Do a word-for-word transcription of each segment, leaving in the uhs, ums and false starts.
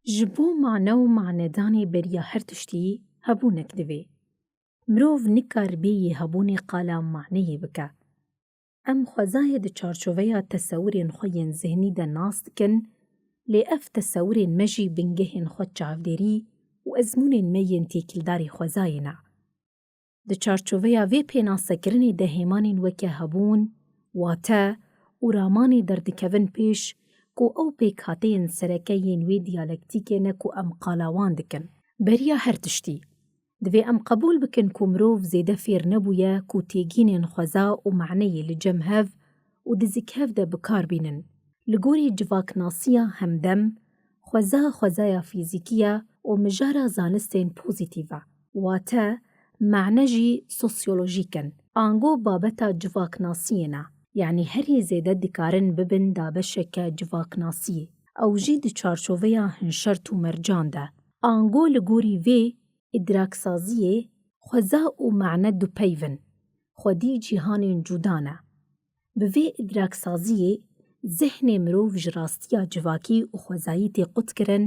Ji bo mane û manedanê beriya her tiştî hebûnek divê. Mirov nikar bêyî hebûnê qala maneyê bike. Em xwezayê di çarçoveya tesewirên xwe yên zihnî de nas dikin, lê ev tesewirên me jî bingehên xwe çavdêrî û ezmûnên me yên têkildarî xwezayê ne. Di çarçoveya vê pênasekirinê de hêmanên weke hebûn, wate û ramanê derdikevin pêş ku ew pêkhateyên sereke yên wê diyalektîkê ne ku em qala wan dikin. Beriya her tiştî, divê em qebûl bikin ku mirov zêde fêr nebûye ku têgînên xweza û maneyê li cem hev û di zikhev de bi kar bînin. Li gorî civaknasiya hemdem, xweza xwezaya fîzîkî ye û mijara zanistên pozîtîf e. Wate, mane jî sosyolojîk in. Ango babeta civaknasiyê ne. Yanî herî zêde dikarin bibin dabeşeke civaknasiyê. Ew jî di çarçoveya hin şert û mercan de. Ango li gorî vê îdraksaziyê xweza û mane dupeyv in. Xwedî cîhanên cuda ne. Bi vê îdraksaziyê zihnê mirov ji rastiya civakî û xwezayî tê qutkirin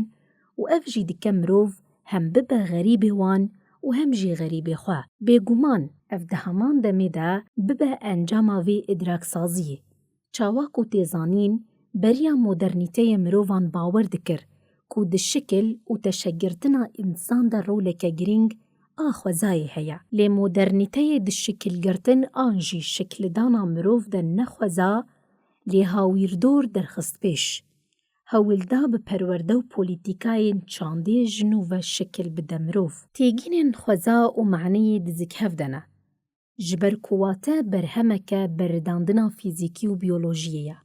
û ev jî dike mirov hem bibe xerîbê wan û hem jî xerîbê xwe. Bêguman ev di heman demê de bibe encama vê îdraksaziyê. Çawa ku tê zanîn, beriya modernîteyê mirovan bawer dikir ku di şikil û teşegirtina însan de roleke girîng a xwezayê heye. Lê modernîteyê di şikilgirtin an jî şikildana mirov de ne xweza, lê hawîrdor derxist pêş. Hewil da bi perwerde û polîtîkayên çandê ji nû ve şikil bide mirov. Têgînên xweza û maneyê di zikhev de ne. Ji ber ku wate berhemeke beridandina fîzîkî û biyolojiyê ye.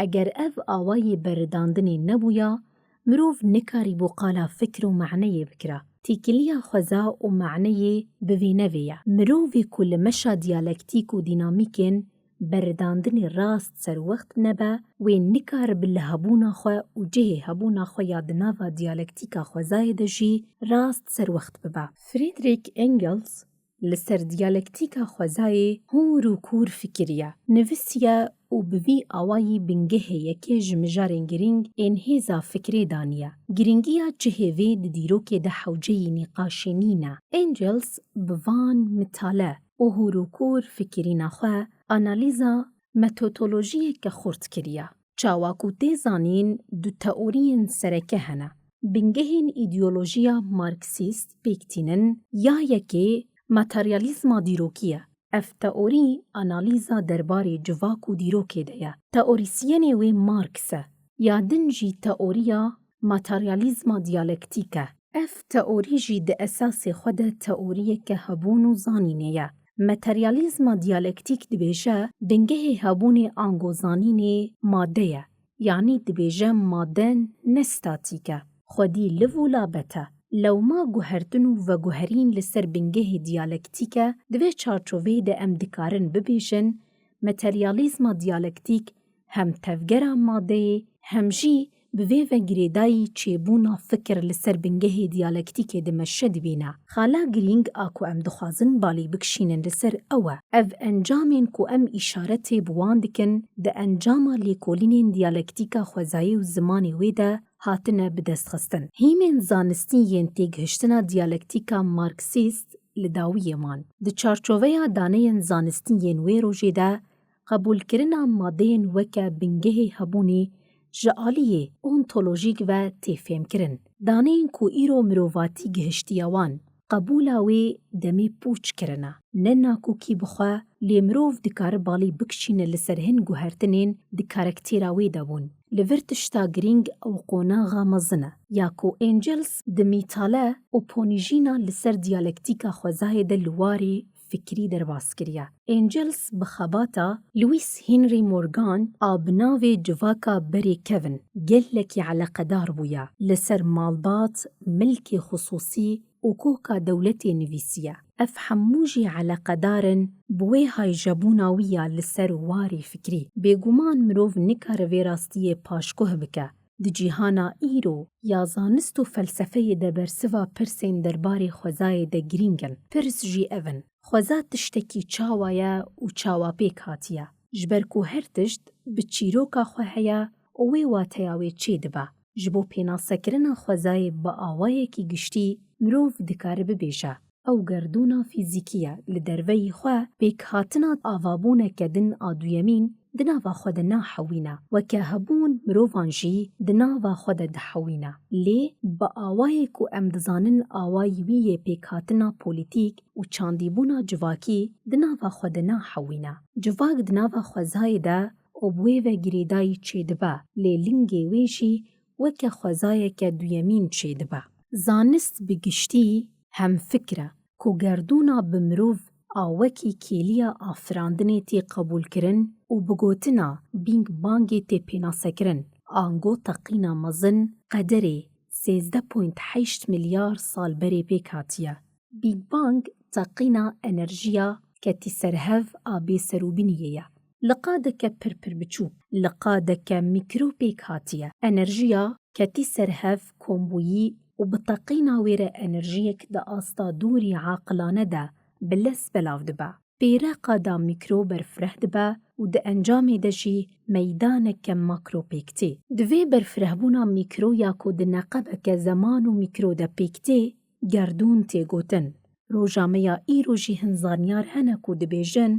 Eger ev awayî beridandinê nebûya, mirov nikarîbû qala fikr û maneyê bikira. Têkiliya xweza û maneyê bi vê nevê ye. Mirovê ku li meşa diyalektîk û dînamîkên beridandinê rast serwext nebe, wê nikaribe li hebûna xwe û cihê hebûna xwe ya di nava diyalektîka xwezayê de jî rast serwext bibe. Friedrich Engels li ser diyalektîka xwezayê hûr û kûr fikiriye, nivisiye û bi vî awayî bingehê yekê ji mijarên girîng ên hêza fikrê daniye. Girîngiya cihê vê di dîrokê de hewceyî nîqaşê nîne. Engels bi van mitale û hûr û kûr fikirîna xwe analîza metodolojiyeke xurt kiriye. Çawa ku tê zanîn du teoriyên sereke hene. Bingehên îdeolojiya marksîst pêk tînin, ya yekê materyalîzma dîrokî ye. Ev teorî analîza derbarê civak û dîrokê de ye. Teorîsyenê wê Marx e. Ya din jî teoriya materyalîzma diyalektîk e. Ev teorî jî di esasê xwe de teoriyeke hebûn û zanînê ye. Materyalîzma diyalektîk dibêje, bingehê hebûnê ango zanînê made ye. Yanî dibêje made ne statîk e, xwedî liv û labet e. Lewma guhertin û veguherîn li ser bingehê diyalektîk e, di vê çarçoveyê de em dikarin bibêjin, materyalîzma diyalektîk hem tevgera madeyê, hem jî bi vê ve girêdayî çêbûna fikir li ser bingehê diyalektîkê dimeşe dibîne. Xala girîng a ku em dixwazin balî bikişînin li ser ew e. Ev encamên ku em îşaretê bi wan dikin, di encama lêkolînên diyalektîka xwezayê û zimanê wê de hatine bidestxistin. Hîmên zanistî yên têgihiştina diyalektîka marksîst li dawiyê man. Di çarçoveya daneyên zanistî yên wê rojê de, qebûlkirina madeyên weke bingehê hebûnê ji aliyê ontolojîk ve tê fêmkirin. Daneyên ku îro mirovatî gihiştiye wan, qebûla wê demê pûç kirine. Ne nakokî bi xwe, lê mirov dikare balî bikişîne li ser hin guhertinên di karaktêra wê de bûn. Li vir tişta girîng ew qonaxa mezin e, ya ku Engels di mîtale û ponîjîna li ser diyalektîka xwezayê de li warê fikrî derbas kiriye. Engels bi xebata Lewis Henry Morgan a bi navê Civaka Berê Kevin gelekî eleqedar bûye li ser malbat, milkê xisûsî û koka dewletê nivîsiye. Ev hemû jî eleqedar in bi wê hayjebûna wî ya li ser warê fikrî. Bêguman mirov nikare vê rastiyê paşguh bike. Di cîhana îro ya zanist û felsefeyê de bersiva pirsên derbarê xwezayê de girîng in. Pirs jî ev in, xweza tiştekî çawa ye û çawa pêk hatiye? Ji ber ku her tişt bi çîroka xwe heye û wê wateya wê çêdibe. Ji bo pênasekirina xwezayê bi awayekî giştî, mirov dikare bibêje, ew gerdûna fîzîkî ye, li derveyî xwe pêkhatina avabûneke din a duyemîn di nava xwe de nahewîne, weke hebûn mirovan jî di nava xwe de dihewîne. Lê bi awayê ku em dizanin awayî wî yê pêkhatina polîtîk û çandîbûna civakî di nava xwe de nahewîne. Civak di nava xwezayê de û bi wê ve girêdayî çêdibe, lê lingê wê jî weke xwezayeke duyemîn çêdibe. Zanist bi giştî hemfikr e ku gerdûna bi mirov a wekî kêliya afirandinê tê qebûlkirin û bi gotina Bîng Bangê tê pênasekirin, ango teqîna mezin qederê sêzdeh point heşt milyar sal berê pêk hatiye. Bîg Bang teqîna enerjiya ketî ser hev a bêserûbîniyê ye. Li qadeke pir pir biçûk, li qadeke mîkro pêk hatiye. Enerjiya ketî ser hev kombûyî û bi teqîna wê re enerjiyek di asta dûrî aqilane de bi lez belav dibe. Pêre qada mîkro berfireh dibe û di encamê de jî meydaneke makro pêk tê. Di vê berfirehbûna mîkro ya ku di neqebeke zeman û mîkro de pêk tê, gerdûn tê gotin. Roja me ya îro jî hin zanyar hene ku dibêjin,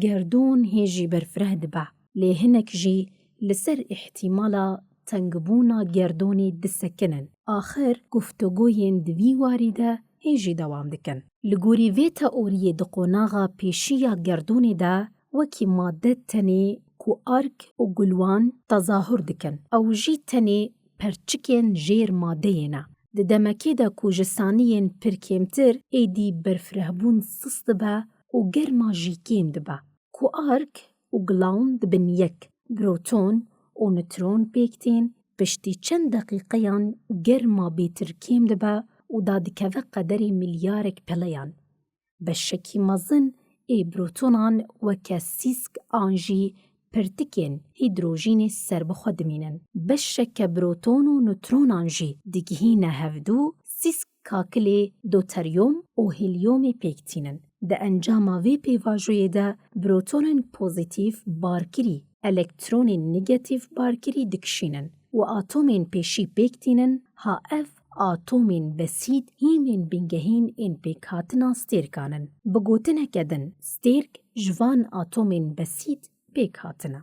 gerdûn hê jî berfireh dibe. Lê hinek jî li ser îhtîmala tengbûna gerdûnê disekinin. Axir guftugoyên di vî warî de hê jî dewam dikin. Li gorî vê teoriyê di qonaxa pêşî ya gerdûnê de wekî madde tenê ku ark û gulwan tezahur dikin. Ew jî tenê perçikên jêr madeyê ne. Di demekê de ku ji saniyên pir kêmtir êdî berfirehbûn sist dibe û germa jî kêm dibe. Ku ark û gulawn dibin yek, proton û nutron pêk tên, piştî çend deqîqeyan germa bêtir kêm dibe û dadikeve qederê milyarek peleyan. Beşekî mezin ê protonan weke sîsk an jî pirtikên hîdrojînê serbixwe dimînin. Beşeke proton û neutronan jî digihîne hevdû sîsk kakilê doteryom û helyomê pêk tînin. Di encama vê pêvajoyê de protonên pozîtîf barkirî elektronên negatîf barkirî dikişînin û atomên pêşî pêk tînin, ha ev atomên besîd hîmên bingehîn ên pêkhatina stêrkan in. Bi gotineke din, stêrk ji van atomên besîd pêk hatine.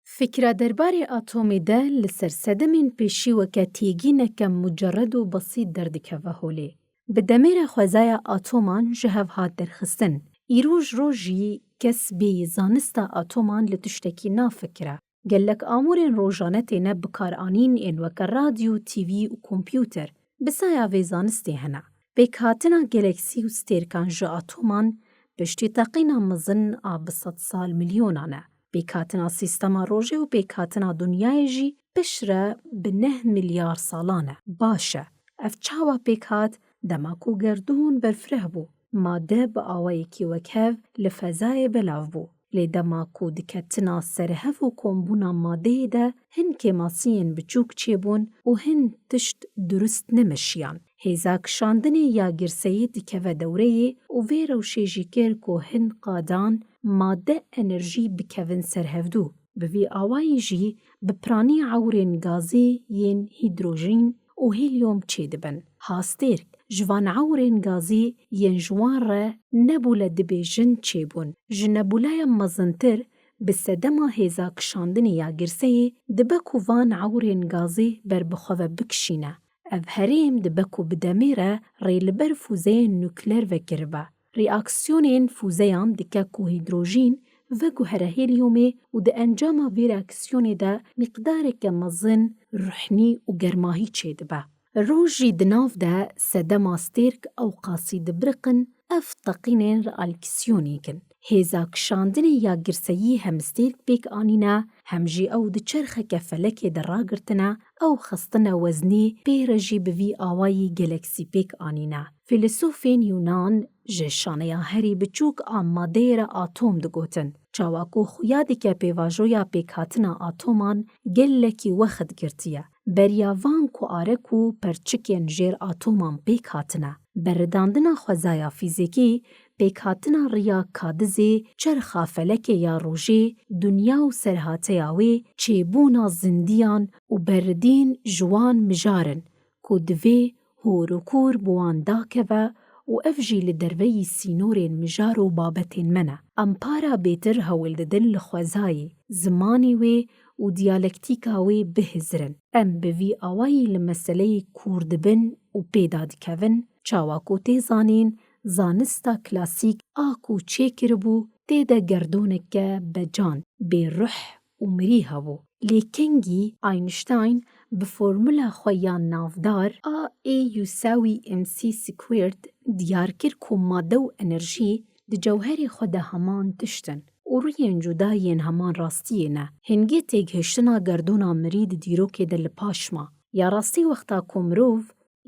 Fikra derbarê atomê de li ser sedemên pêşî weke têgîneke mucerred û besîd derdikeve holê. Bi demê re xwezaya atoman ji hev hat derxistin. Îroj roj jî kes bêyî zanista atoman li tiştekî nafikire. Gelek amûrên rojane têne bikaranîn ên weke radyo, T V û kompûter. Bi saya vê zanistê hene. Pêkhatina galaksî û stêrkan ji atoman piştî teqîna mezin a bi sed sal milyonan e. Pêkhatina sîstema rojê û pêkhatina dinyayê jî piştre bi neh milyar salan e. Baş e, ev çawa pêk hat? Dema ku gerdûn berfireh bû, made bi awayekî wekhev li fezayê belav bû. Lê dema ku diketina serhev û kombûna madeyê de hin kêmasiyên biçûk çêbûn û hin tişt durust nemeşiyan. Hêza kişandinê ya girseyê dikeve dewreyê û vê rewşê jî kir ku hin qadan made enerjî bikevin ser hevdû. Bi vî awayî jî bi piranî ewrên gazî yên hîdrojîn û helyom çêdibin. Ha stêrk, ji van ewrên gazî yên ji wan re nebûle dibêjin çêbûn. Ji nebûleya mezintir bi sedema hêza kişandinê ya girseyê dibe ku van ewrên gazî ber bi xwe ve bikişîne. Ev herêm dibe ku bi demê re rê li ber fûzeyên nukleer vekiribe. Reaksiyonên fûzeyan dike ku hîdrojîn veguhere helyomê û di encama vê reaksiyonê de miqdareke mezin ruhnî û germahî çêdibe. Roj jî di nav de sedema stêrk ewqasî dibiriqin, ev teqînên reaksiyonîk in. Hêza kişandinê ya girseyî hem stêrk pêk anîne, hem jî ew di çerxeke felekê de ragirtine, ew xistine weznî, pê re jî bi vî awayî galaksî pêk anîne. Fîlesofên Yûnan ji şaneya herî biçûk a madeyê re atom digotin. Çawa ku xuya dike pêvajoya pêkhatina atoman gelekî wext girtiye. Beriya van ku arek û perçikên jêr atoman pêk hatine. Beridandina xwezaya fîzîkî pêkhatina riya kadizê, çerxa felekê ya rojê, dinya û serhateya wê, çêbûna zindiyan û beridîn ji wan mijar in ku divê hûr û kûr bi wan dakeve û ev jî li derveyî sînorên mijar û babetên me ne. Em para bêtir hewl didin li xwezayê, zimanê wê û diyalektîka wê bihizirin. Em bi vî awayî li meseleyê kûr dibin û pê dadikevin, çawa ku tê zanîn, zanista klasîk a ku çêkiribû tê de gerdoneke becan, bê ruh û mirî hebû. Lê kengî Einstein bi formula xwe ya navdar A E yusawî M C squared diyar kir ku made û enerjî di cewherê xwe de heman tişt in û rûyên cuda yên heman rastiyê ne. Hingê têgihiştina gerdona mirî di dîrokê de li paş ma. Ya rastî wexta ku mirov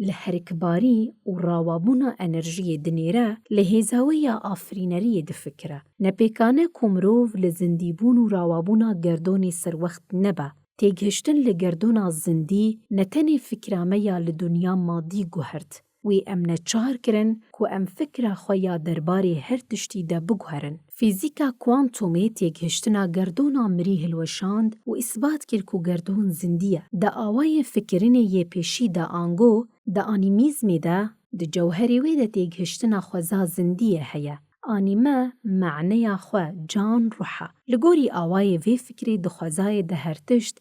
li herikbarî û rawabûna enerjiyê dinêre, li hêza wê ya afirîneriyê difikire. Ne pêkan e ku mirov li zindîbûn û rawabûna gerdonê serwext nebe. Têgihiştin li gerdona zindî ne tenê fikra me ya li dinya madî guhert. Wê em neçar kirin ku em fikra xwe ya derbarê her tiştî de biguherin. Fîzîka kuantomê têgihiştina gerdona mirî hilweşand û îsbat kir ku gerdon zindî ye. Di awayê fikirinê yê pêşî de ango di anîmîzmê de, di cewherê wê de têgihiştina xweza zindiyê heye. Anîme maneya xwe, can, ruh e. Li gorî awayê vê fikrê di xwezayê de her tişt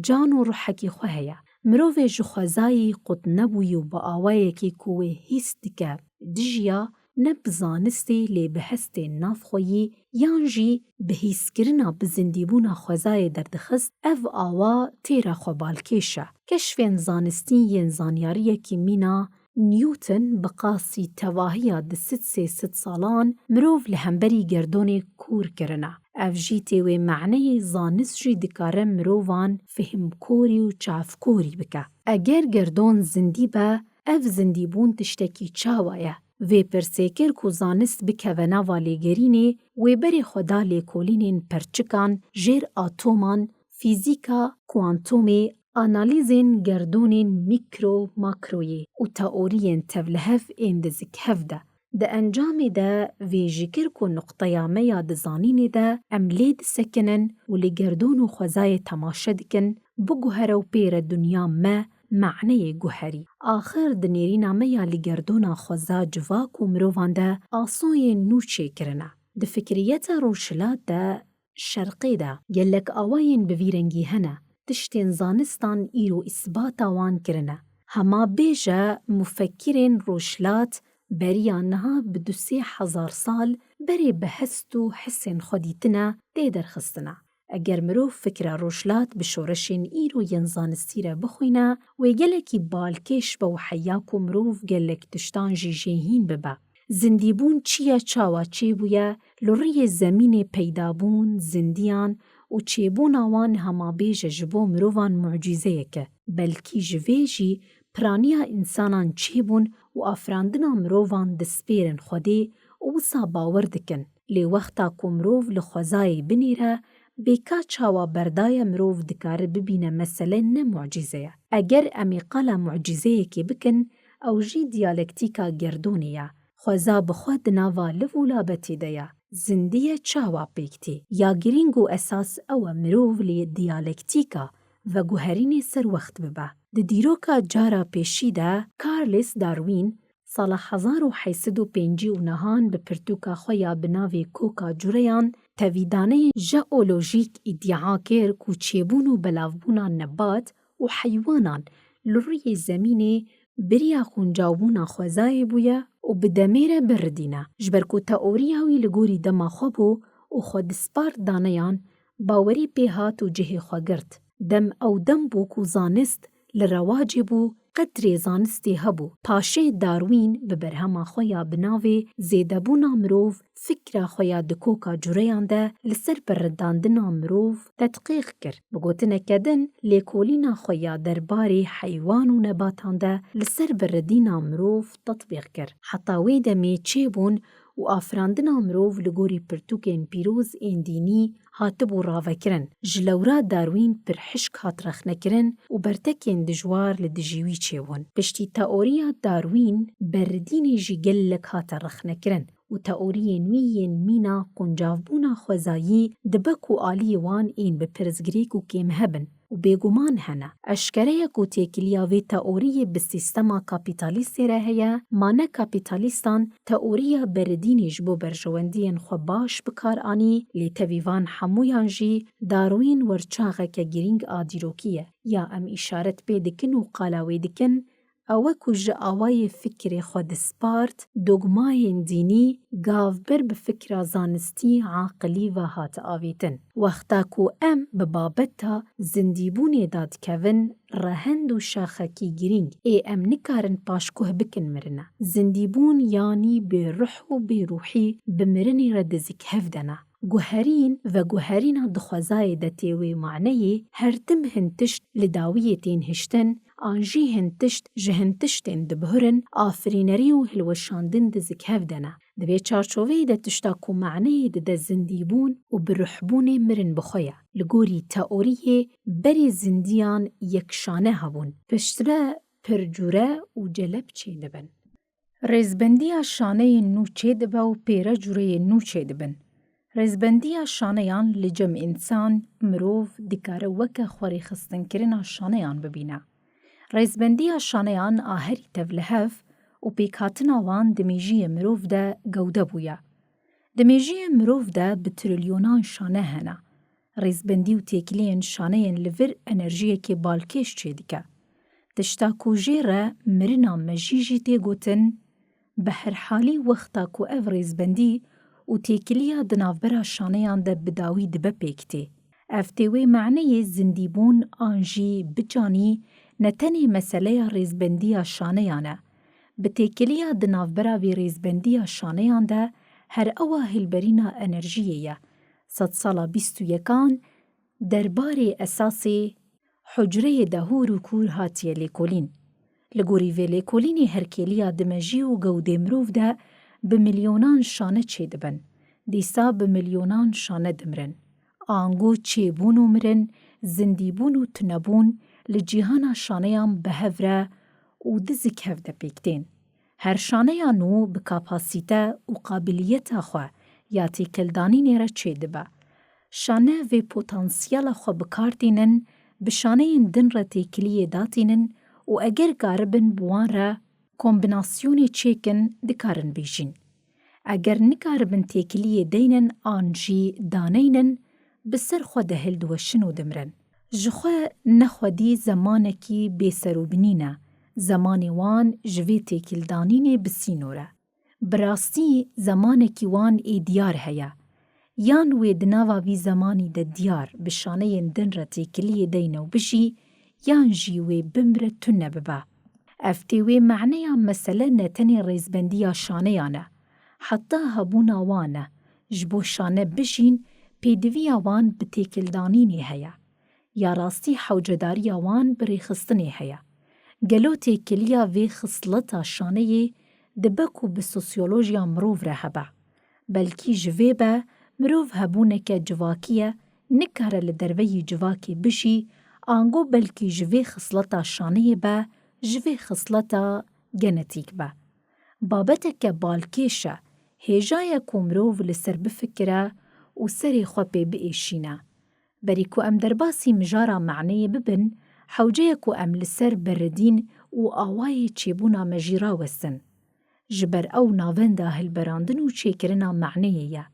can û ruhekî xwe heye. Mirovê ji xwezayî qut nebûyî û bi awayekî ku wê hîs dike dijiya, ne bi zanistê lê bi hestên navxweyî yan jî bi hîskirina bi zindîbûna xwezayê derdixist, ev awa têra xwe balkêş e. Keşfên zanistî yên zanyariyekî mîna Newton bi qasî tevahiya di sed sê sed salan mirov li hemberî gerdonê kûr kirine. Ev jî tê wê maneyê zanist jî dikare mirovan fihmkorî û çavkorî bike. Eger gerdon zindî be, ev zindîbûn tiştekî çawa ye? Vê pirsê kir ku zanist bikeve nava lêgerînê, wê berê xwe da lêkolînên perçikan, jêr atoman, fîzîka kuantomê, analîzên gerdonên mîkro-makroyê û teoriyên tevlihev ên di zikhev de. Di encamê de vê jî kir ku nuqteya me ya di zanînê de em lê disekinin û li gerdon û xwezayê temaşe dikin, biguhere û pê re dinya me maneyê guherî. Axir di nêrîna me ya li gerdona xweza civak û mirovan de asoyên nû çêkirine. Di fikriyeta rojhilat de şerqê de gelek awayên bi vî rengî hene, tiştên zanistan îro îsbata wan kirine. Hema bêje mufekkirên rojhilat beriya niha bi du sê hezar sal berê bi hest û hisên xwe dîtine tê derxistine. Eger mirov fikra rojhilat bi şoreşên îro yên zanistî re bixwîne, wê gelekî balkêş be û heya ku mirov gelek tiştan jî jê hîn bibe. Zindîbûn çi ye, çawa çêbûye, li rûyê zemînê peydabûn, zindiyan û çêbûna wan hema bêje ji bo mirovan mucîzeyek e. Belkî ji vê jî piraniya însanan çêbûn û afirandina mirovan dispêrin Xwedê û wisa bawer dikin. Lê wexta ku mirov li xwezayê binêre, bê ka çawa berdaye mirov dikare bibîne mesele ne mucîze ye. Eger em ê qala mucîzeyekê bikin, ew jî diyalektîka gerdonê ye. Xweza bi xwe di nava liv û labetê de ye. Zindî ye çawa pêk tê? Ya girîng û esas ew e mirov li diyalektîka veguherînê serwext bibe. Di dîroka cara pêşî de Charles Darwin sala hezar û heyt sed û pêncî û nehan bi pirtûka xwe ya bi navê Koka Cureyan tevîdaneyên jeolojîk îdia kir ku çêbûn û belavbûna nebat û heywanan li rûyê zemînê beriya xûncawbûna xwezayê bûye û bi demê re biridîne. Ji ber ku teoriya wî li gorî dema xwe bû û xwe dispart daneyan, bawerî pê hat û cihê xwe girt. Dem ew dem bû ku zanist li rewacê bû, qedrê zanistê hebû. Paşê Darwîn bi berhema xwe ya bi navê Zêdebûna Mirov fikra xwe ya di koka cureyan de li ser birindandina mirov tedqîq kir. Bi gotineke din, lêkolîna xwe ya derbarê heywan û nebatan de li ser biridîna mirov tetbîq kir. Heta wê demê çêbûn û afirandina mirov li gorî pirtûkên pîroz ên dînî hatibû ravekirin. Ji lewra Darwîn pirhişk hat rexnekirin û bertekên dijwar li dijî wî çêbûn. Piştî teoriya Darwîn, beridînê jî gelek hate rexnekirin û teoriyên wî yên mîna quncavbûna xwezayî dibe ku aliyê wan ên bi pirsgirêk û kêm hebin û bêguman hene. Eşkere ye ku têkiliya vê teoriyê bi sîstema kapîtalîstê re heye, ma ne kapîtalîstan teoriya beridînê ji bo berjewendiyên xwe baş bi kar anî, lê tevî van hemûyan jî Darwîn werçaxeke girîng a dîrokî ye, ya em îşaret pê dikin û qala wê dikin, ew e ku ji awayê fikirê xwe dispart, dogmayên dînî gav ber bi fikra zanistî, aqilî ve hate avêtin. Wexta ku em bi babeta zindîbûnê dadikevin, rehend û şaxekî girîng ê em nikarin paşguh bikin mirin e. Zindîbûn yanî bê ruh û bê ruhî bi mirinê re di zikhev de ne. Guherîn, veguherîna di xwezayê de tê wê maneyê, her tim hin tişt li dawiyê tên hiştin, an jî hin tişt ji hin tiştên dibihurin, afirînerî û hilweşandin di zikhev de ne. Di vê çarçoveyê de tişta ku maneyê dide zindîbûn û birihbûnê mirin bi xwe ye. Li gorî teoriyê berê zindiyan yek şane hebûn. Piştre pir cûre û celeb çêdibin. Rêzbendiya şaneyên nû çêdibe û pêre cûreyên nû çêdibin. Rêzbendiya şaneyan li cem însan, mirov, dikare weke xwerêxistinkirina şaneyan bibîne. Rêzbendiya şaneyan a herî tevlihev û pêkhatina wan di mêjiyê mirov de gewde bûye. Di mêjiyê mirov de bi trilyonan şane hene. Rêzbendî û têkiliyên şaneyên li vir enerjiyekê balkêş çêdike. Tişta ku jê re mirina mejî jî tê gotin, bi her halî wexta ku ev rêzbendî û têkiliya di navbera şaneyan de bi dawî dibe pêk tê. Ev tê wê maneyê zindîbûn an jî bicanî ne tenê meseleya rêzbendiya şaneyan e. Bi têkiliya di navbera vê rêzbendiya şaneyan de her ewa hilberîna enerjiyê ye. Sedsala bîst û yekan derbarê esasê hucreyê de hûr û kûr hatiye lêkolîn. Li gorî vê lêkolînê herkêliya di mejî û gewdê mirov de bi milyonan şane çêdibin. Dîsa bi milyonan şane dimirin. Ango çêbûn û mirin, zindîbûn û tunebûn li cîhana şaneyan bi hev re û di zikhev de pêk tên. Her şaneya nû bi kapasîte û qabiliyeta xwe ya têkildanînê re çêdibe. Şane vê potansiyela xwe bi kar tînin, bi şaneyên din re têkiliyê datînin û eger karibin bi wan re kombînasyonê çêkin, dikarin bêjîn. Eger nikaribin têkiliyê deynin an jî daneynin, bi ser xwe de hildiweşin û dimirin. Ji xwe ne xwedî zemanekî bêserûbinî ne, zemanê wan ji vê têkildanînê bi sînor e. Bi rastî zemanekî wan ê diyar heye. Yan wê di nava vî zemanî de diyar bi şaneyên din re têkiliyê deyne û bijî, yan jî wê bimre tune bibe. Ev tê wê maneya mesele ne tenê rêzbendiya şaneyan e. Heta hebûna wan e. Ji bo şane bijîn, pêdiviya wan bi têkildanînê heye. Ya rastî hewcedariya wan bi rêxistinê heye. Gelo têkiliya vê xisleta şaneyê dibe ku bi sosyolojiya mirov re hebe? Belkî ji vê be, mirov hebûneke civakî ye, nikare li derveyî civakê bijî, ango belkî ji vê xisleta şaneyê be, ji vê xisleta genetîk be. Babeteke balkêş e, hêja ye ku mirov li ser bifikire û serê xwe pê biêşîne. Berî ku em derbasî mijara maneyê bibin, hewce ye ku em li ser beridîn û awayê çêbûna mejî rawestin. Ji ber ew navenda hilberandin û çêkirina maneyê ye.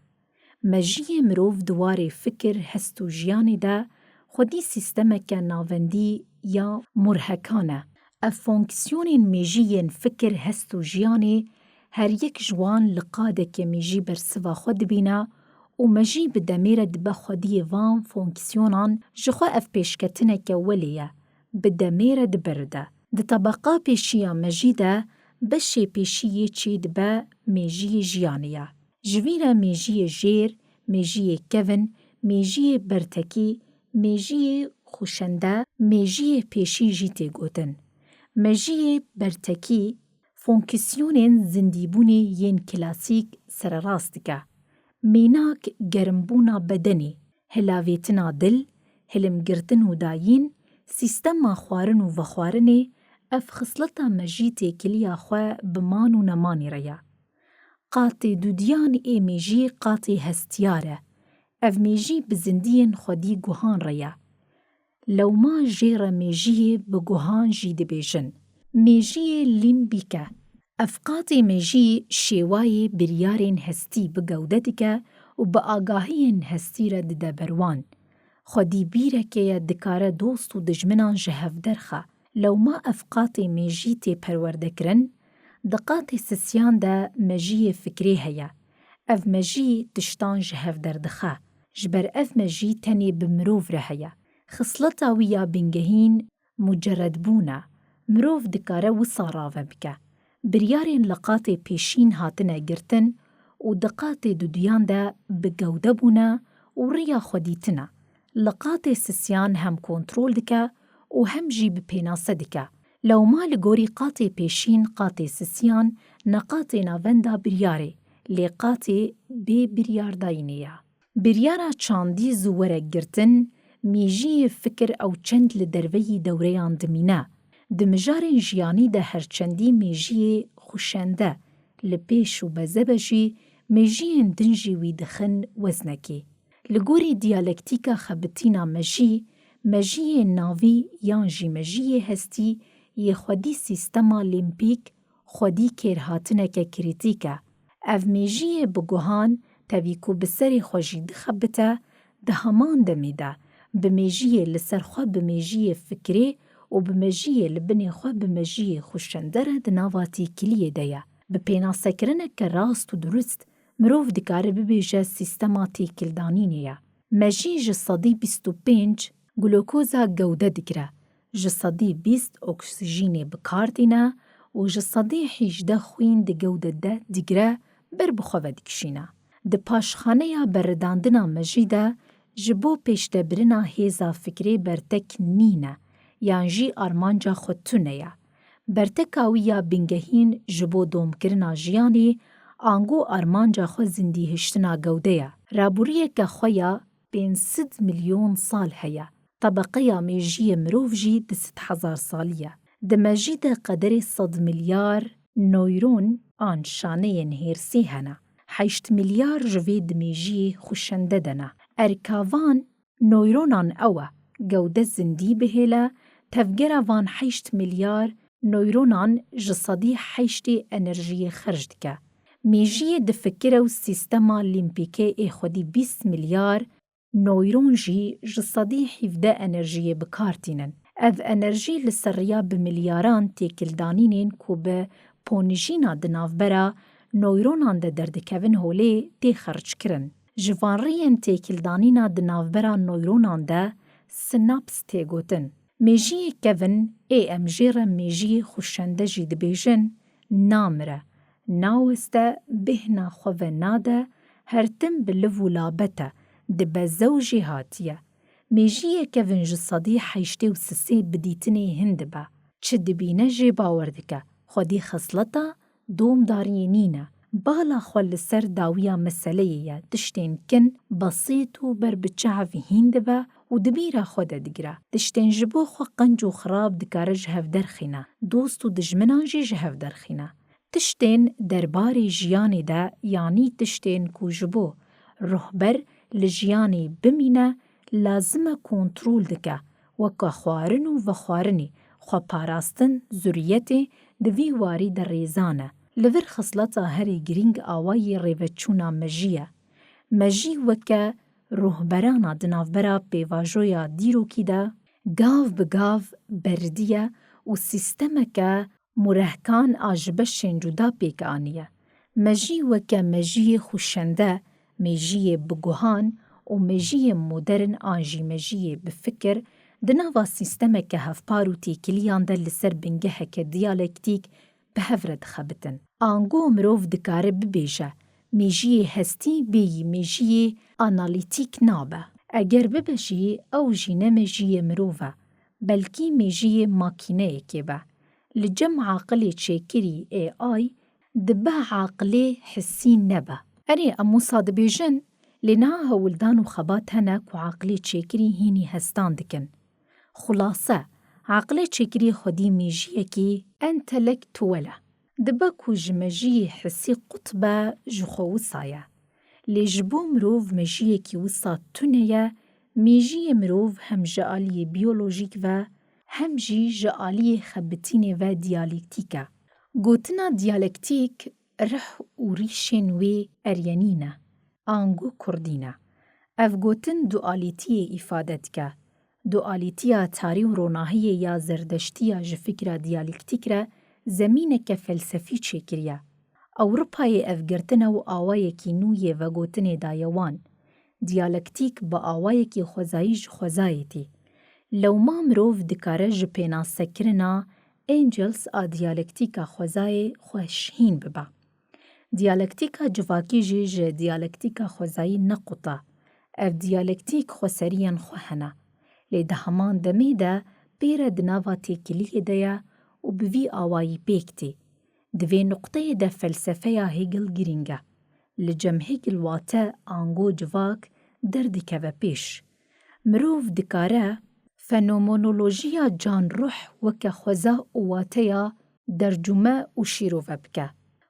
Mejiyê mirov di warê fikir, hest û jiyanê de xwedî sîstemeke navendî ya murhekan e. Ev fonksiyonên mêjî yên fikir, hest û jiyanê, her yek ji wan li qadeke mêjî bersiva xwe dibîne û mejî bi demê re dibe xwediyê van fonksiyonan, ji xwe ev pêşketineke welê ye, bi demê re diberide. Di tebeqa pêşî ya mejî de beşê pêşî yê çê dibe mêjiyê jiyanê ye. Ji vî re mêjiyê jêr, mêjiyê kevin, mêjiyê bertekî, mêjiyê xuşende, mêjiyê pêşî jî tê gotin. Mejiyê bertekî fonksiyonên zindîbûnê yên klasîk sererast dike. Mînak, germbûna bedenê, hilavêtina dil, hilimgirtin û dayîn, sîstema xwarin û vexwarinê, ev xisleta mejî têkiliya xwe bi man û nemanî re ye. Qatê dudiyan ê mêjî qatê hestiyar e. Ev mêjî bi zindiyên xwedî guhan re ye. Lewma jê re mêjiyê bi guhan jî dibêjin. Mêjiyê lîmbîk e. Ev qatê mêjî şêwayê biryarên hestî bi gewde dike û bi agahiyên hestî re dide ber wan. Xwedî bîrekê ye dikare dost û dijminan ji hev derxe. Lewma ev qatê mêjî tê perwerdekirin, di qatê sisiyan de mejiyê fikrê heye. Ev mejî tiştan ji hev derdixe. Ji ber ev mejî tenê bi mirov re heye. Xisleta wî ya bingehîn muceredbûn e. Mirov dikare wisa rave bike. Biryarên li qatê pêşîn hatine girtin û di qatê duduyan de bi gewde bûne û riya xwe dîtine. Li qatê sisiyan hem kontrol dike û hem jî bi pênase dike. Lewma li gorî qatê pêşîn, qatê sisiyan ne qatê navenda biryarê, lê qatê bê biryardayînê ye. Biryara çandî zû were girtin, mêjiyê fikir ew çend li derveyî dewreyan dimîne. Di mijarên jiyanî de her çendî mêjiyê xuşende li pêş û bezebe jî, mêjiyên din jî wî dixin weznekê. Li gorî diyalektîka xebitîna mejî, mejiyê navî yan jî mejiyê hestî yê xwedî sîstema lîmpîk xwedî kêrhatineke krîtîk e. Ev mêjiyê bi guhan, tevî ku bi serê xwe jî dixebite, di heman demê de bi mêjiyê li ser xwe, bi mêjiyê fikrê û bi mejiyê li binê xwe, bi mejiyê xuşende re di nava têkiliyê de ye. Bi pênasekirineke rast û durist, mirov dikare bibêje sîstema têkildanînê ye. Mejî ji sedî bîst û pênc glukoza gewde digire, ji sedî bîst oksijînê bi kar tîne û ji sedî hejdeh xwîn di gewde de digire, ber bi xwe ve dikişîne. Di paşxaneya berridandina mejî de ji bo pêşdebirina hêza fikrê bertek nîne, yan jî armanca xwe tune ye. Berteka wî ya bingehîn ji bo domkirina jiyanê, ango armanca xwe zindîhiştina gewde ye. Rabûriyeke xwe ya pênc sed milyon sal heye. Tebeqeya mêjiyê mirov jî di sed hezar salî ye. Di mejî de qederê sed milyar neyron an şaneyên hêrsî hene. Heşt milyar ji vê di mêjiyê xuşende de ne. Erka van neyronan ew e, gewde zindî bihêle, tevgera van heşt milyar neyronan ji sedî heştê enerjiyê xerc dike. Mêjiyê difikire û sîstema lîmpîkê ê xwedî bîst milyar neyron jî ji sedî hevdeh enerjiyê bi kar tînin. Ev enerjî li ser riya bi milyaran têkildanînên ku bi ponijîna di navbera neyronan de derdikevin holê tê xerckirin. Ji van riyên têkildanîna di navbera neyronan de sinaps tê gotin. Mêjiyê kevin ê em jê re mêjiyê xuşende jî dibêjin, namire, naweste, bêhna xwe venade, her tim bi liv û labet e, dibe zew jê hatiye. Mêjiyê kevin ji sedî heştê û sisê bi dîtinê hin dibe. Çi dibîne jê bawer dike. Xwedî xisleta domdariyê nîne. Bala xwe li ser dawiya meseleyê ye. Tiştên kin, besît û ber bi çav hîn dibe û di bîra xwe de digire. Tiştên ji bo xwe qenc û xirab dikare ji hev derxîne. Dost û dijminan jî ji hev derxîne. Tiştên derbarê jiyanê de, yanî tiştên ku ji bo ruhber li jiyanê bimîne, lazim e kontrol dike, weke xwarin û vexwarinê, xweparastin, zuriyetê, di vî warî de rêzan e. Li vir xisleta herî girîng awayî rêveçûna mejî ye. Mejî weke ruhberana di navbera pêvajoya dîrokî de gav bi gav berdiye û sîstemeke murehkan a ji beşên cuda pêk aniye. Mejî weke mejiyê xuşende, mejiyê bi guhan û mejiyê modern an jî mejiyê bi fikir di nava sîstemeke hevpar û têkiliyan de li ser bingeheke diyalektîk bi hev re dixebitin. Ango mirov dikare bibêje, mêjiyê hestî bêyî mêjiyê analîtîk nabe. Eger bibe jî, ew jî ne mêjiyê mirov e, belkî mêjiyê makîneyekê be. Li cem aqilê çêkirî A I dibe aqilê hissî nebe. Erê, em wisa dibêjin, lê niha hewldan û xebat hene ku aqilê çêkirî hînî hestan dikin. Xulase, aqilê çêkirî xwedî mêjiyekî entelektuwel e. Dibe ku ji mejiyê hisî qut be, ji xwe wisa ye. Lê ji bo mirov mejiyekî wisa tune ye, mêjiyê mirov hem ji aliyê biyolojîk ve hem jî ji aliyê xebitînê ve diyalektîk e. Gotina diyalektîk rih û rîşên wê eryenî ne, ango kurdî ne. Ev gotin dualîtiyê îfade dike. Dualîtiya tarî û ronahiyê ya Zerdeştiya ji fikra diyalektîk re zemîneke felsefî çêkiriye. Ewropayê ev girtine û awayekî nû yê vegotinê daye wan. Diyalektîk bi awayekî xwezayî ji xwezayê tê. Lewma mirov dikare ji pênasekirina Engels a diyalektîka xwezayê xwe şihîn bibe. Diyalektîka civakî jî ji diyalektîka xwezayî ne qut e. Ev diyalektîk xweseriyên xwe hene. Lê di heman demê de pê re di nava têkiliyê de ye û bi vî awayî pêk tê. Di vê nuqteyê de felsefeya Hegel girîng e. Li cem Hegel wate ango civak derdikeve pêş. Mirov dikare fenomenolojiya can-ruh weke xweza û wateya dercûme û şîrove bike.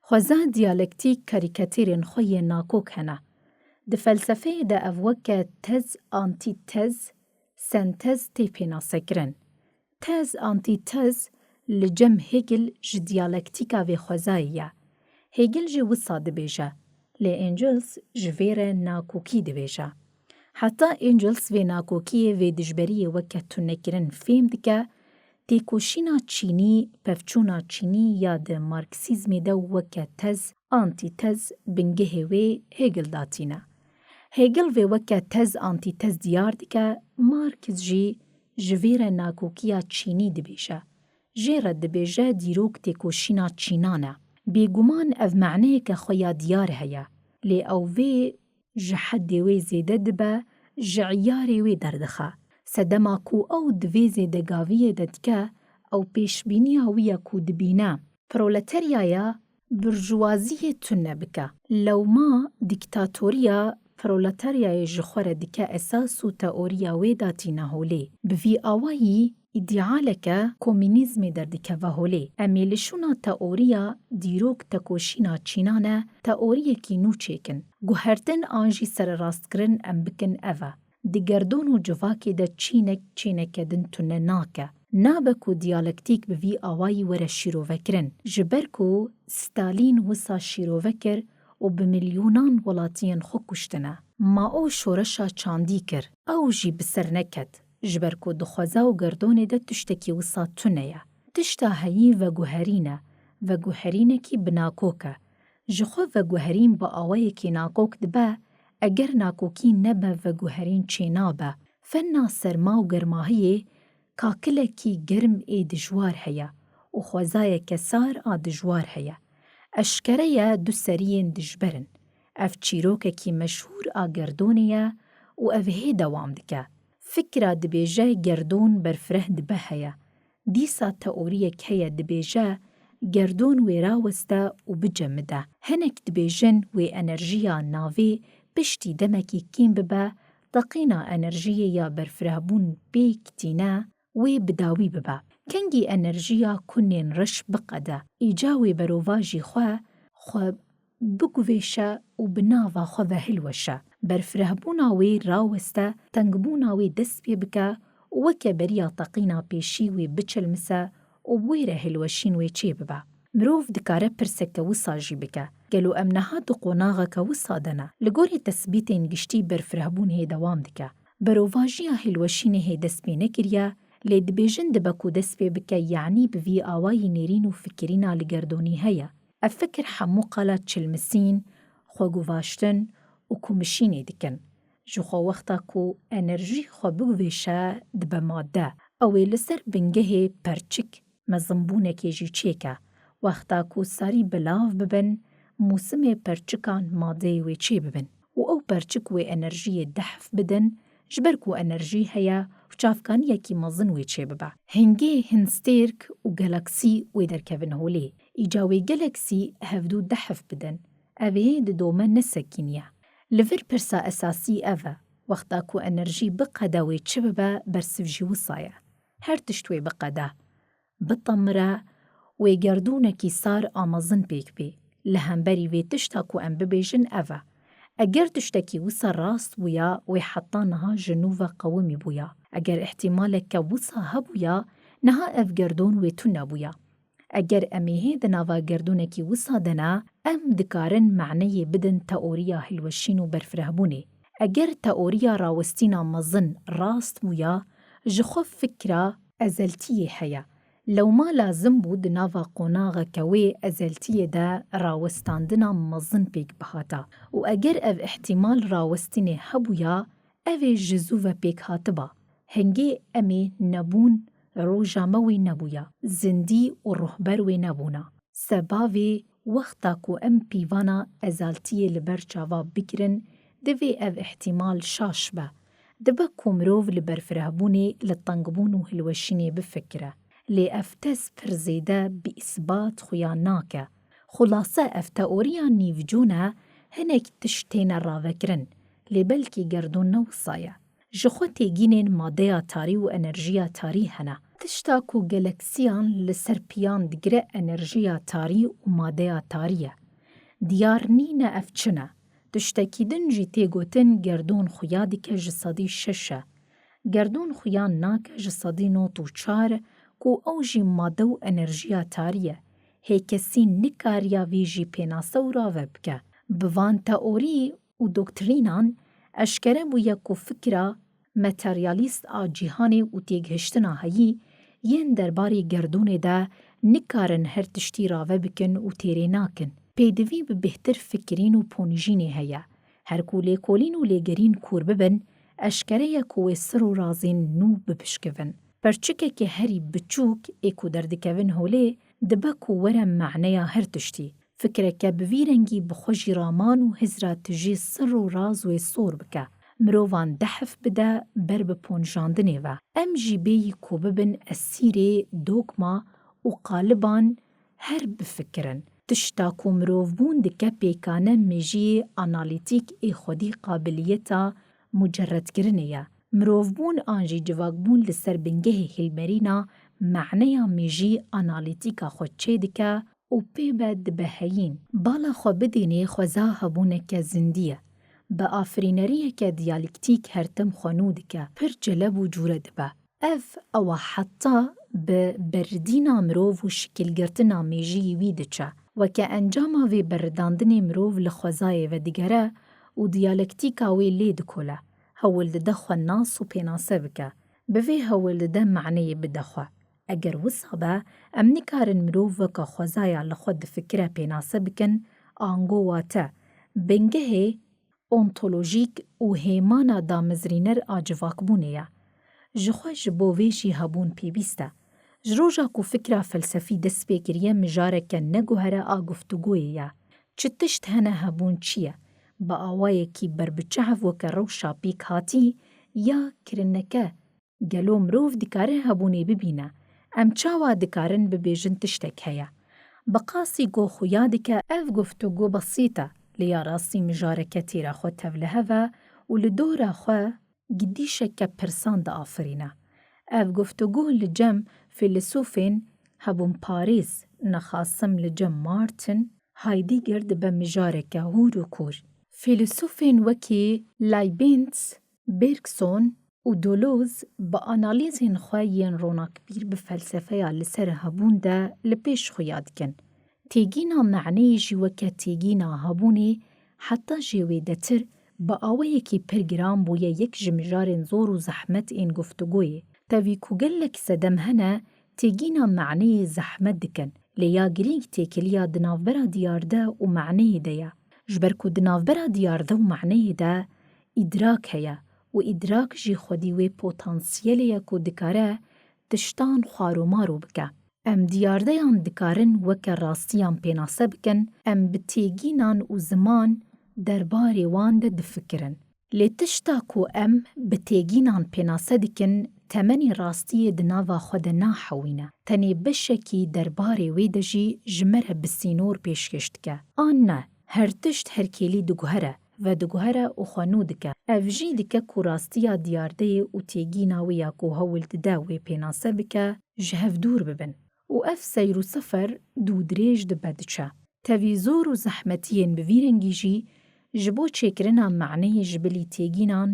Xweza diyalektîk karîkatirên xwe yên nakok hene. Di felsefeyê de ev weke tez, antîtez, sentez tê pênasekirin. Tez, antîtez li cem Hegel ji diyalektîka vê xwezayî ye. Hegel jî wisa dibêje, lê Engels ji vê re nakokî dibêje. Heta Engels vê nakokiyê, vê dijberiyê weke tunekirin fêm dike, têkoşîna çînî, pevçûna çînî ya di Marksîzmê de weke tez, antîtez bingehê wê Hegel datîne. Hegel vê weke tez, antîtez diyar dike, Marks jî ji vê re nakokiya çînî dibêje. Jê re dibêje dîrok têkoşîna çînan e. Bêguman ev maneyeke xwe ya diyar heye, lê ew vê ji hedê wê zêde dibe, ji eyarê wê derdixe. Sedema ku ew di vê zêdegaviyê de dike, ew pêşbîniya wî ye ku dibîne proleteryaya burjuwaziyê tune bike. Lewma dîktatoriya proletaryayê ji xwe re dike esas û teoriya wê datîne holê. Bi vî awayî, îdealeke komînîzmê derdikeve holê. Em ê li şûna teoriya dîrok tekoşîna çînan e, teoriyekî nû çêkin. Guhertin an jî sererastkirin em bikin ev e. Di gerdon û civakê de çînek çêneke din tune nake. Nabe ku diyalektîk bi vî awayî were şîrovekirin. Ji ber ku Stalîn wisa şîrove kir û bi milyonan welatiyên xwe kuştine. Mao şoreşa çandî kir. Ew jî bi ser neket. Ji ber ku di xweza û gerdonê de tiştekî wisa tune ye. Tişta heyî veguherîn e. Veguherînekî binakok e. Ji xwe veguherîn bi awayekî nakok dibe, eger nakokî nebe veguherîn çênabe. Fena serma û germahiyê kakilekî germ ê dijwar heye û xwezayeke sar a dijwar heye. Eşkere ye du seriyên dijber in. Ev çîrokekî meşhûr a gerdonê ye û ev hê dewam dike. Fikra dibêje gerdon berfireh dibe heye. Dîsa teoriyek heye dibêje, gerdon wê raweste û bicemide. Hinek dibêjin wê enerjiya navê piştî demekî kêm bibe, teqîna enerjiyê ya berfirehbûn pêk tîne, wê bi dawî bibe. Kengî enerjiya kunên reş biqede, îca wê berovajî xwe, xwe biguvêşe û bi nava xwe ve hilweşe. Berfirehbûna wê raweste, tengbûna wê dest pê bike û weke beriya teqîna pêşî wê biçilmise û bi wê re hilweşîn wê çêbibe. Mirov dikare pirseke wisa jî bike, gelo em niha di qonaxeke wisa de ne? Li gorî tesbîtên giştî berfirehbûn hê dewam dike. Berovajiya hilweşînê hê dest pê nekiriye, lê dibêjin dibe ku dest pê bike, yanî bi vî awayî nêrîn û fikirîna li gerdonî heye. Ev fikir hemû qala çilmisîn, xweguvaştin û kumişînê dikin. Ji xwe wexta ku enerjî xwe biguvêşe dibe madde. Ew ê li ser bingehê perçik mezinbûnekê jî çêke. Wexta ku sarî belav bibin, mûsimê perçikan madeyê wê çêbibin û ew perçik wê enerjiyê dehf bidin, ji ber ku enerjî heye û çavkaniyekî mezin wê çêbibe. Hingê hin stêrk û galaksî wê derkevin holê. Îca wê galaksî hevdû dehf bidin. Ev ê di dome nesekîniye. Li vir pirsa esasî ev e, wexta ku enerjî biqede wê çi bibe, bersiv jî wisa ye. Her tişt wê biqede, bitemire wê gerdûnekî sar a mezin pêk bê. Li hemberî vê tişta ku em bibêjin ev e. Eger tiştekî wisa rast bûya, wê heta niha ji nû ve qewimî bûya. Eger îhtîmaleke wisa hebûya, niha ev gerdûn wê tune bûya. Eger em ê hê di nava gerdûnekî wisa de ne, em dikarin maneyê bidin teoriya hilweşîn û berfirehbûnê. Eger teoriya rawestîna mezin rast bûya, ji xwe fikra ezeltiyê heye. Lewma lazim bû di nava qonaxeke wê ezeltiyê de rawestandina mezin pêk bihata û eger ev îhtîmal rawestînê hebûya, ev ê ji zû ve pêk hatiba. Hingê em ê nebûn, roja me wê nebûya, zindî û ruhber wê nebûna. Seba vê, wexta ku em pîvana ezaltiyê li ber çava bigirin, divê ev îhtîmal şaş be. Dibe ku mirov li berfirehbûnê, li tengbûn û hilweşînê bifikire. Lê ev tez pir zêde bi îsbat xuya nake. Xulase ev teoriya nîvcûn e, hinek tişt têne ravekirin, lê belkî gerdûn ne wisa ye. Ji xwe têgînên madeya tarî û enerjiya tarî hene. Tişta ku galaksiyan li ser piyan digire enerjiya tarî û madeya tarî ye. Diyar nîne ev çi ne. Tiştekî din jî tê gotin gerdûn xuya dike ji sedî şeş e. Gerdûn xuya nake ji sedî nod û çar ku ew jî made û enerjiya tarî ye. Hê kesî nikariya vê jî pênase û rave bike. Bi van teorî û doktrînan eşkere bûye ku fikra materyalîst a cîhanê û têgihiştina heyî yên derbarê gerdûnê de nikarin her tiştî rave bikin û têrê nakin. Pêdivî bi bêhtir fikirîn û ponijînê heye. Her ku lêkolîn û lêgerîn kûr bibin, eşkere ye ku wê sir û razên nû bipişkivin. Perçikeke herî biçûk ê ku derdikevin holê, dibe ku were maneya her tiştî. Fikreke bi vî rengî bi xwe jî raman û hizra tijî sir û raz wê sor bike. Mirovan dehf bide ber bi ponjandinê ve. Em jî bêyî ku bibin esîrê dogma û qaliban her bifikirin. Tişta ku mirovbûn dike pêkane mêjiyê analîtîk ê xwedî qabiliyeta muceredkirinê ye. Mirovbûn an jî civakbûn li ser bingehê hilberîna maneya mêjî analîtîka xwe çêdike û pê be dibe heyîn. Bala xwe bidînê xweza hebûneke zindî ye. Bi afirîneriyeke diyalîktîk her tim xwe nû dike, pir celeb û cûre dibe. Ev ew e heta bi berdîna mirov û şikilgirtina mêjiyê wî diçe. Weke encama vê berridandinê mirov li xwezayê vedigere û diyalektîka wê lê dikole. Hewl dide xwe nas û pênase bike. Bi vê hewl dide maneyê bide xwe. Eger wisa be, em nikarin mirov weke xwezaya li xwe difikire pênase bikin, ango wate, bingehê ontolojîk û hêmana damezrîner a civakbûnê ye. Ji xwe ji bo vê jî hebûn pêwîst e. Ji roja ku fikra felsefî dest pê kiriye, mijareke neguhere a guftûgoyê ye. Çi tişt hene hebûn çi ye? Bi awayekî berbiçav weke rewşa pêkhatî ya kirineke, gelo mirov dikare hebûnê bibîne? Em çawa dikarin bibêjin tiştek heye? Bi qasî ku xuya dike ev guftûgo besît e, lê ya rastî mijareke têra xwe tevlihev e û li dora xwe gidîşeke pirsan diafirîne. Ev guftûgo li cem fîlesûfên hebûnparêz, nexasim li cem Martin, Heidegger dibe mijareke hûr û kûr. Fîlesûfên wekî Leibniz, Bergson û Deleuze bi analîzên xwe yên ronakbîr bi felsefeya li ser hebûn de li pêş xuya dikin. Têgîna maneyê jî weke têgîna hebûnê heta jê wêdetir bi awayekî pir giran bûye yek ji mijarên zor û zehmet ên guftûgoyê. Tevî ku gelek sedem hene têgîna maneyê zehmet dikin, lê ya girîng têkiliya di navbera diyarde û maneyê de ye. Ji ber ku di navbera diyarde û maneyê de îdrak heye û îdrak jî xwedî wê potansiyelê ye ku dikare tiştan xwarûmarû bike. Em diyardeyan dikarin weke rastiyan pênase bikin, em bi têgînan û ziman derbarê wan de difikirin. Lê tişta ku em bi têgînan pênase dikin, temenê rastiyê di nava xwe de nahewîne. Tenê beşekî derbarê wê de jî ji me re bi sînor pêşkêş dike. An ne, her tişt herkêlî diguhere, vediguhere û xwe nû dike. Ev jî dike ku rastiya diyardeyê û têgîna wê ya ku hewl dide wê pênase bike, ji hev dûr bibin. û ev seyr û sefer dûdirêj dibe diçe. Tevî zor û zehmetiyên bi vî rengî jî ji bo çêkirina maneyê ji bilî têgînan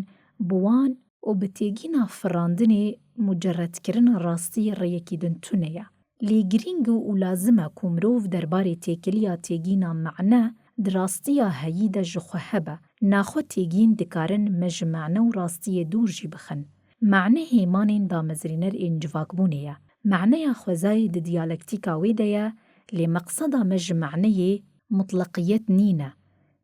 bi wan û bi têgîna firandinê muceredkirina rastiyê rêyekî din tune ye. Lê girîng û lazim e ku mirov derbarê têkiliya têgîna mane di rastiya heyî de ji xwe hebe. Naxwe têgîn dikarin me ji mane û rastiyê dûr jî bixin. Mane hêmanên damezrîner ên civakbûnê ye. Maneya xwezayê di diyalektîka wê de ye, lê meqseda me ji maneyê mutleqiyet nîne.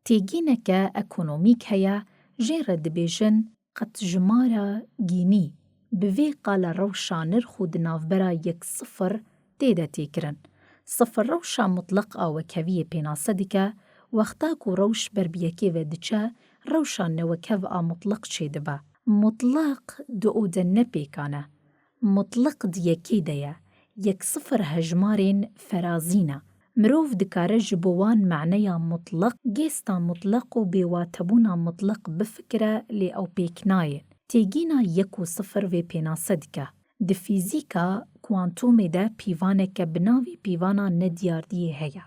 Têgîneke ekonomîk heye, jê re dibêjin qetjimara gînî. Bi vê qala rewşa nirx û di navbera yek sifir tê de tê kirin. Sifir rewşa mutleq a wekeviyê pênase dike, wexta ku rewş ber bi yekê ve diçe, rewşa newekev a mutleq çêdibe. Mutleq di o de ne pêkan e. Mutleq di yekê de ye. Yek sifir hejmarên ferazî ne. Mirov dikare ji bo wan maneya mutleq, gêsta mutleq û bêwatebûna mutleq bifikire, lê ew pêk nayên. Têgîna yek û sifir vê pênase dike. Di fîzîka kuantomê de pîvaneke bi navê pîvana nediyardiyê heye.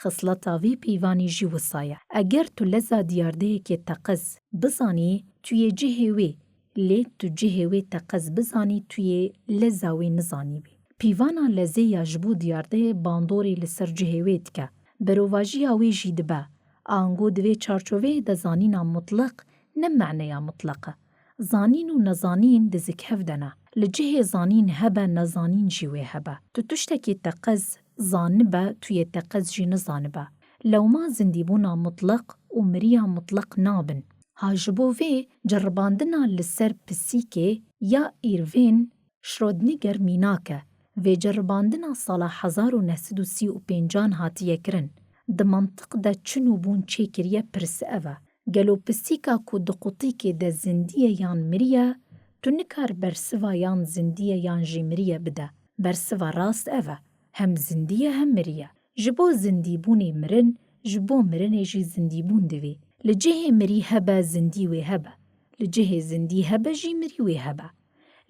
Xisleta vê pîvanî jî wisa ye. Eger tu leza diyardeyekê teqiz bizanî, tu yê cihê wê, lê tu cihê wê teqiz bizanî, tu yê leza wê nizanîbî. Pîvana lezê ya ji bo diyardeyê bandorê li ser cihê wê dike. Berovajiya wê jî dibe. Ango di vê çarçoveyê de zanîna mutleq ne maneya mutleq e. Zanîn û nezanîn di zikhev de ne. Li cihê zanîn hebe, nezanîn jî wê hebe. Tu tiştekî teqiz zanibe, tu yê teqiz jî nizanibe. Lewma zindîbûna mutleq û miriya mutleq nabin. Ha ji bo vê ceribandina li ser pisîkê ya Îrvîn Schrödinger mînak e. Vê ceribandina sala hezar û neh sed û sî û pêncan hatiye kirin. Di mantiq de çi nûbûn çêkiriye, pirs ev e. Gelo pisîka ku di qutîkê de zindî ye yan mirî ye, tu nikar bersiva yan zindî ye yan jî mirî ye bide. Bersiva rast ev e, hem zindî ye hem mirî ye. Ji bo zindîbûnê mirin, ji bo mirinê jî zindîbûn divê. Li cihê mirî hebe zindî wê hebe. Li cihê zindî hebe jî mirî wê hebe.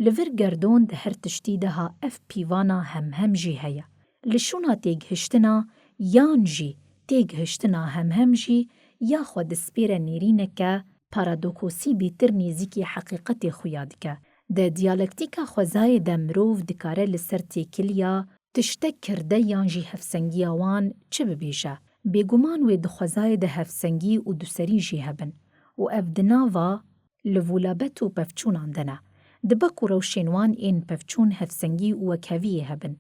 Li vir gerdon di her tiştî de ha ev pîvana hemhem jî heye. Li şûna têgihiştina yan jî têgihiştina hemhem jî ya xwe dispêre nêrîneke paradokosî bêtir nêzîkî heqîqetê xuya dike. Di diyalektîka xwezayê de mirov dikare li ser têkiliya tiştek kirde yan jî hevsengiya wan çi bibêje? Bêguman wê di xwezayê de hevsengî û duserî jî hebin û ev di nava livûlabet û pevçûnan de ne. Dibe ku rewşên wan ên pevçûn hevsengî û wekheviyê hebin.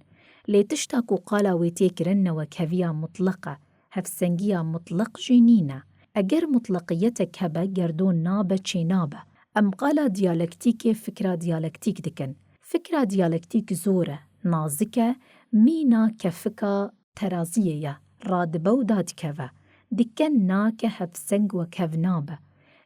Lê tişta ku qala wê tê kirin newekheviya mutleq e, hevsengiya mutleq jî nîne. Eger mutleqiyetek hebe, gerdon nabe, çênabe. Em qala diyalektîkê fikra diyalektîk dikin. Fikra diyalektîk zor e, nazik e, mîna kefika teraziyê ye, radibe û dadikeve. Diken nake hevseng wekhev nabe.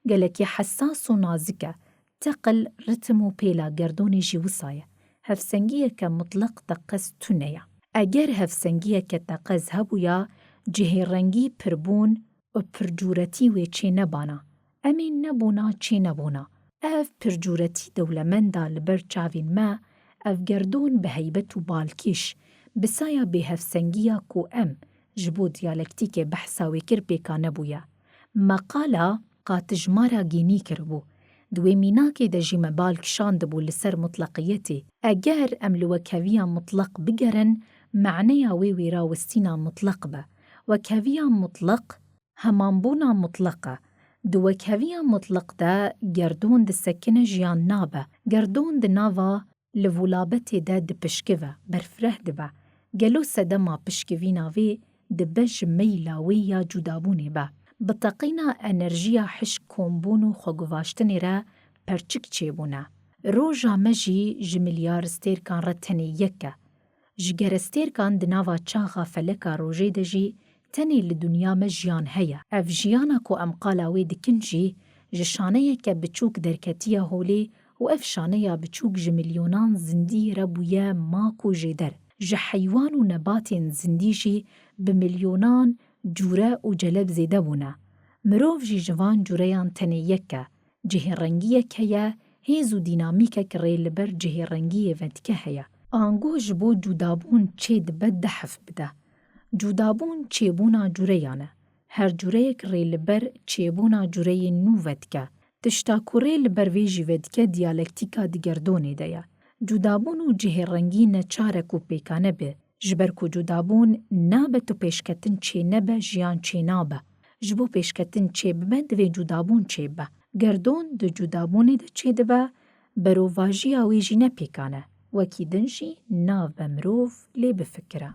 Gelekî hesas û nazik e. Teqil, ritm û pêla gerdonê jî wisa ye. Hevsengiyeke mutleq teqez tune ye. Eger hevsengiyeke teqez hebûya, cihêrengî, pirbûn û pircûretî wê çênebana. Em ê nebûna çênebûna. Ev pircûretî dewlemenda li ber çavên me, ev gerdon bi heybet û balkêş, bi saya bêhevsengiya ku em ji bo diyalektîkê behsa wê kir pêka nebûye. Me qala qatijmara gênî kiribû. Di wê mînakê de jî me bal kişandibû li ser mutleqiyetê. Eger em li wekheviya mutleq bigerin, maneya wê wêrawistîna mutleq be. Wekheviya mutleq hemanbûna mutleq e. Di wekheviya mutleq de gerdon disekine, jiyan nabe. Gerdon di nava livûlabetê de dipişkive, berfireh dibe. Gelo sedema pişkivîna vê dibe ji meyla wê ya cudabûnê be? Bi teqîna enerjiya hişk kombûn û xweguvaştinê re perçik çêbûne. Roja me jî ji milyar stêrkan re tenê yek e. Ji gerestêrkan di nava çaxa feleka rojê de jî tenê li dinya me jiyan heye. Ev jiyana ku em qala wê dikin jî ji şaneyeke biçûk derketiye holê û ev şaneya biçûk ji milyonan zindî re bûye mak û jêder. Ji heywan û nebatên zindî jî bi milyonan cûre û celeb zêde bûne. Mirov jî ji van cûreyan tenê yek e. Cihêrengiyek heye, hêz û dînamîkek rê li ber cihêrengiyê vedike heye. Ango ji bo cudabûn çêdibe du hef bide. Cudabûn çêbûna cureyan e. Her cureyek rê li ber çêbûna cureyên nû vedike. Tişta ku rê li ber vê jî vedike diyalektîka di gerdonê de ye. Cudabûn û cihêrengî neçar e ku pêkane be. Ji ber ku cudabûn nabe tu pêşketin çênebe jiyan çênabe. Ji bo pêşketin çêbibe divê cudabûn çêbibe. Gerdon di cudabûnê de çêdibe, berovajiya wê jî ne pêkan e. Wekî din jî nabe mirov lê bifikire.